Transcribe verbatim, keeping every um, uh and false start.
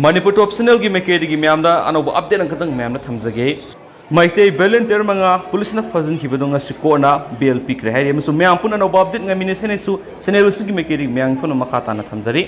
ꯃꯅꯤꯄꯨꯔ ꯇꯣꯞ ꯆꯦꯅꯦꯜꯒꯤ ꯃꯥꯏꯀꯩꯗꯒꯤ ꯃꯌꯥꯝꯗ ꯑꯅꯧꯕ ꯑꯞꯗꯦꯠ ꯑꯃꯈꯛꯇꯪ ꯃꯌꯥꯝꯗ ꯊꯝꯖꯒꯦ꯫ ꯃꯩꯇꯩ ꯚꯣꯂꯨꯟꯇꯤꯌꯔ ꯃꯉꯥ ꯄꯨꯂꯤꯁꯅ ꯐꯥꯖꯤꯟꯈꯤꯕꯗꯣ ꯉꯁꯤ ꯀꯣꯔꯠꯅ ꯕꯦꯜ ꯄꯤꯈ꯭ꯔꯦ ꯍꯥꯏꯔꯤ, ꯑꯃꯁꯨꯡ ꯃꯌꯥꯝ ꯄꯨꯟꯅ ꯑꯅꯧꯕ ꯑꯞꯗꯦꯠ ꯉꯥꯏꯃꯤꯟꯅꯁꯦꯅꯁꯨ ꯆꯦꯅꯦꯜ ꯑꯁꯤꯒꯤ ꯃꯥꯏꯀꯩꯗꯒꯤ ꯃꯌꯥꯝꯒꯤ ꯐꯣꯟꯗ ꯃꯈꯥ ꯇꯥꯅ ꯊꯝꯖꯔꯤ꯫